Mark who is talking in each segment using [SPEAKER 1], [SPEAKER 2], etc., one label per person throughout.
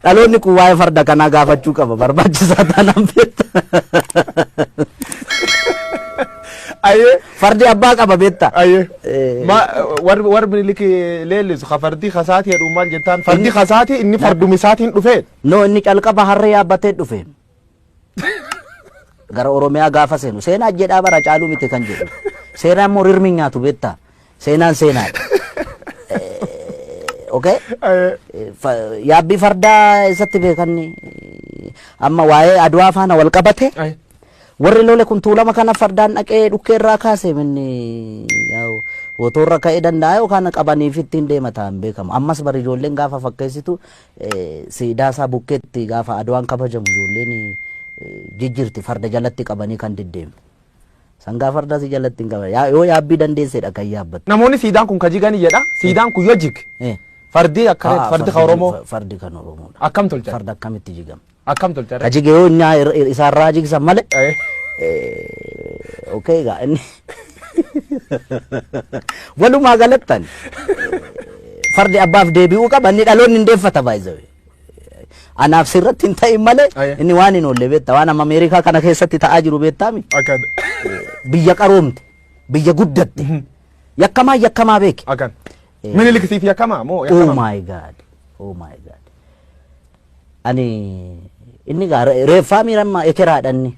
[SPEAKER 1] Dhaloonni kun waa'ee farda kanaa gaafachuu qaba barbaachisaa taanaan beekta.
[SPEAKER 2] Ayyee.
[SPEAKER 1] Fardi abbaa qaba beekta.
[SPEAKER 2] Ayyee. Ma warri warri Minilik leellisu ka fardi kasaati jedhu maal jettaan fardi kasaati inni fardumi isaatiin dhufee.
[SPEAKER 1] No, inni calqaba harree yaabbatee dhufe. Gara Oromiyaa gaafa seenu seenaa jedhaa bara caaluu miti kan jedhu. Seenaa immoo rirmi hin nyaatu beektaa. Seenaan seenaadha. Okay? Yaabbii fardaa eessatti beekanni amma waa'ee Adwaa faana wal qabate warri lole kun Tuulama kana fardaan dhaqee dhukkee irraa kaase minni motorra ka'ee danda'a yookaan qabaniif ittiin deema ta'an beekamu. Ammas bari ijoolleen gaafa fakkeessitu siidaa isaa bukkeetti gaafa Adwaan kabajamu ijoolleen jijjiirti farda jalatti qabanii kan deddeemu. Sangaa fardaa si jalatti hin qaban. Yoo yaabbii dandeessedha kan yaabbattu.
[SPEAKER 2] Namoonni siidaan kun ka jigani jedha. Siidaan kun yoo jig. Fardi akka fardi ka Oromoo.
[SPEAKER 1] Fardi kan Oromoodha.
[SPEAKER 2] Akkam tolchan?
[SPEAKER 1] Farda akkamitti jigama?
[SPEAKER 2] Akkam tolchan?
[SPEAKER 1] Ka jige yoo inni isaarraa jigsan malee. Okay egaa inni walumaa galattan fardi abbaaf deebi'uu qaba, inni dhaloonni hin deeffata baay'ee. Anaaf sirratti hin ta'in malee inni waan hin oolle beekta, waan amma Ameerikaa kana keessatti ta'aa jiru beektaami.
[SPEAKER 2] Akkan.
[SPEAKER 1] Biyya qaroomte, biyya guddatte, yakkamaa yakkamaa beeke.
[SPEAKER 2] Akkan. Minilik siif yakkamaa moo
[SPEAKER 1] Oh
[SPEAKER 2] yakkamaa?
[SPEAKER 1] my God. Oh my God. Ani inni gaa reeffaa miiramma ekeraadha inni.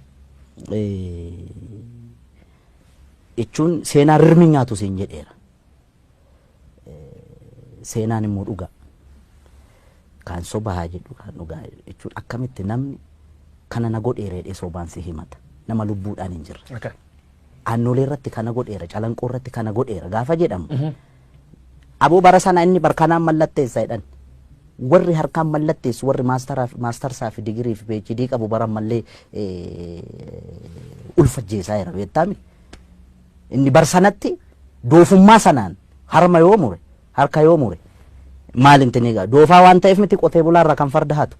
[SPEAKER 1] Jechuun seenaa rirmi nyaatu siin jedheera. Seenaan immoo dhugaa. Kaan soba haa jedhu, kaan dhugaa jechuun akkamitti namni kana na godheera jedhee sobaan si himata? Nama lubbuudhaan hin jirre. Aannolee irratti kana godheera, Calanqoo irratti kana godheera gaafa jedhamu. Aboo bara sana inni barkanaan mallatteessa jedhan. Warri harkaan mallatteessu, warri maastarsaa fi digirii fi PhD qabu bara mallee ulfajjeessaa jira beektaami. Inni bar sanatti doofummaa sanaan harma yoo mure, harka yoo mure, maal intini egaa doofaa waan ta'eef miti qotee bulaarraa kan farda hatu,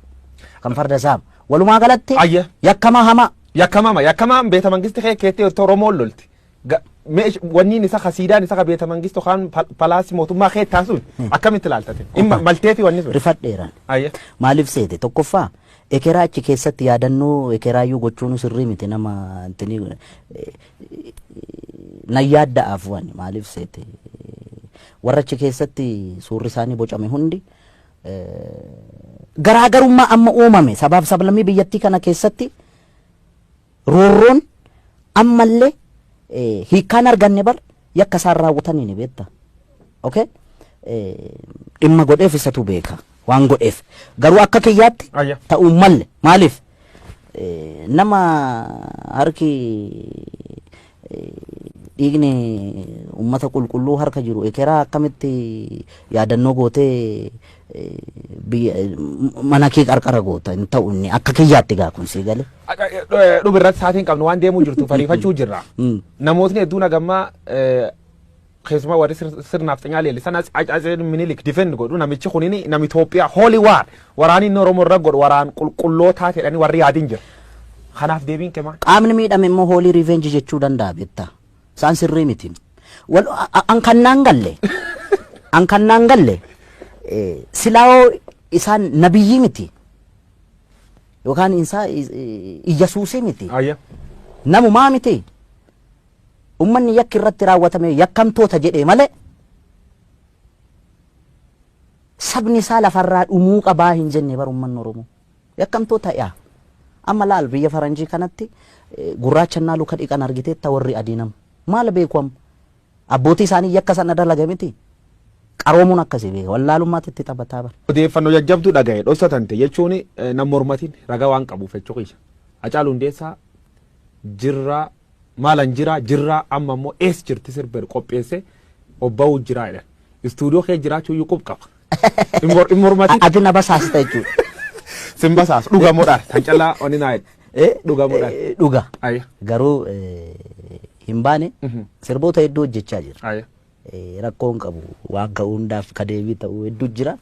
[SPEAKER 1] kan farda saamu. Walumaa galatti yakkamaa hamaa.
[SPEAKER 2] Yakkamama yakkamaan beeta mangisti kee keettee Oromoon lolti. Wanniin isa ka siidaan isa ka beeta mangistu kan palaasii mootummaa kee taasuun akkamitti ilaaltate? Maltee fi wanni sun.
[SPEAKER 1] Rifadheeran. Maaliif seete? Tokkoffaa, ekeraa achi keessatti yaadannoo ekeraayyuu gochuun sirrii miti, nama intini nan yaadda'aaf waan. Maaliif seete? Warra achi keessatti suurri isaanii bocame hundi garaagarummaa amma uumame sabaaf sablammii biyyattii kana keessatti roorroon ammallee hiikkaan arganne bar yakka isaan raawwatanii ni beekta. Okay? Dhimma godheef isatu beeka waan godheef. Garuu akka kiyyaatti ta'uu malle. Maaliif? Nama harki dhiigni uummata qulqulluu harka jiru ekeraa akkamitti yaadannoo gootee biyya mana kee qarqara goota? Hin ta'u inni akka kiyyaatti gaa kun sii galee.
[SPEAKER 2] Dhuma irratti sa'aatiin qabnu waan deemuu jirtu fariifachuu jirra. Namootni hedduun hagammaa keessumaa warri sirnaaf xinyaa leellisan Atsee Minilik defend godhu, namichi kunini nama Itoophiyaa holy war waraanni inni Oromoo irra godhu waraan qulqullootaa jedhanii warri yaadin jira. Kanaaf deebiin kee maal?
[SPEAKER 1] Qaamni miidhame immoo holy revenge jechuu danda'a beektaa. Isaan sirrii miti. An kan naan galle silaa'oo isaan nabiyyii miti. Yookaan isaa Iyyasuusii miti. Namumaa miti. Ummanni yakki irratti raawwatame yakkamtoota jedhee malee sabni isaa lafarraa dhumuu qabaa hin jenne bar ummanni Oromoo. Yakkamtoota yaa. Amma laal, biyya faranjii kanatti gurraachannaa luka dhiqan argiteetta warri adii nama. Maal beeku amma? Abbootii isaanii yakka sana dalaga miti. Qaroomuun akkasii beeka. Wallaalummaatti itti taphataa bara.
[SPEAKER 2] Odeeffannoo jajjabduu dhagaye dhoksatante jechuun nam mormatiin ragaa waan qabuuf jechuu kiyya. Hacaaluu Hundeessaa jirraa maalan jira jirraa amma immoo ees jirti sirba qopheesse obba'uu jiraa jedhan. Istuudiyoo kee jiraachuu iyyuu qub qaba. In mormatiin.
[SPEAKER 1] Ati na basaasta jechuudha.
[SPEAKER 2] Sin basaas dhugamuudhaan kan callaa oni naa jedhe. Dhugamuudhaan.
[SPEAKER 1] Dhuga. Garuu hin baane, sirboota hedduu hojjechaa jira. Rakkoo hin qabu, waan ka'uu hundaaf ka deebii ta'uu hedduu jira.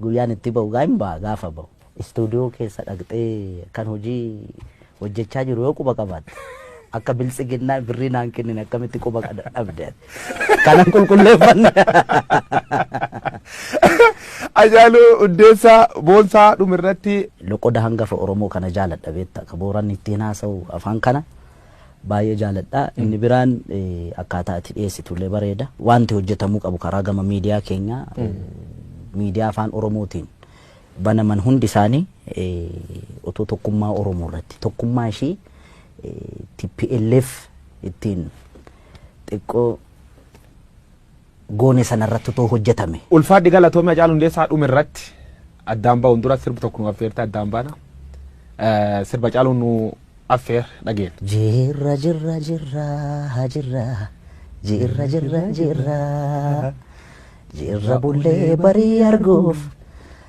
[SPEAKER 1] Guyyaan itti ba'u gaa hin ba'a gaafa ba'u. Istuudiyoo keessa dhaqxee kan hojii hojjechaa jiru yoo quba qabaatte, akka biltsiginnaa birrii naan kennine akkamitti quba dhabde? Kanan qulqulleeffanne.
[SPEAKER 2] Hacaaluu Hundeessaa Boonsaa, dhumirratti.
[SPEAKER 1] Loqoda hangafa Oromoo kana jaaladha, beektaa, ka Booranni ittiin haasa'u afaan kana baay'ee jaaladha. Inni biraan akkaataa ati dhiyeessitullee bareeda. Wanti hojjetamuu qabu karaa gama miidiyaa keenyaa, miidiyaa afaan Oromootiin banaman hundi isaanii otoo tokkummaa Oromoo irratti, tokkummaa ishii TPLF ittiin xiqqoo goone sanarratti otoo hojjetame.
[SPEAKER 2] Ulfaadhi, galatoomii. Hacaaluu Hundeessaa, dhumirratti addaan ba'uun dura sirbi tokko nu affeerte addaan baana. Sirba Hacaaluun nu affeer dhageenya.
[SPEAKER 1] Jirra, jirra, jirra, jirra, jirra, jirra, jirra, jirra, bullee barii arguuf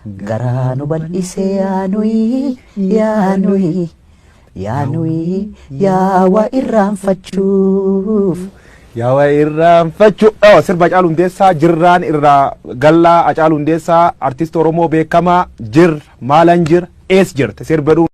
[SPEAKER 1] garaa nu bal'isee, yaanuyi yaanuyi yaanuyi yaawa irraanfachuuf.
[SPEAKER 2] Yaawaa irraanfachuu. Oh, sirba Hacaaluu Hundeessaa jirraan irraa gallaa. Hacaaluu Hundeessaa, artist Oromoo beekamaa, jir maalan jir ees jirte sirbadhuun.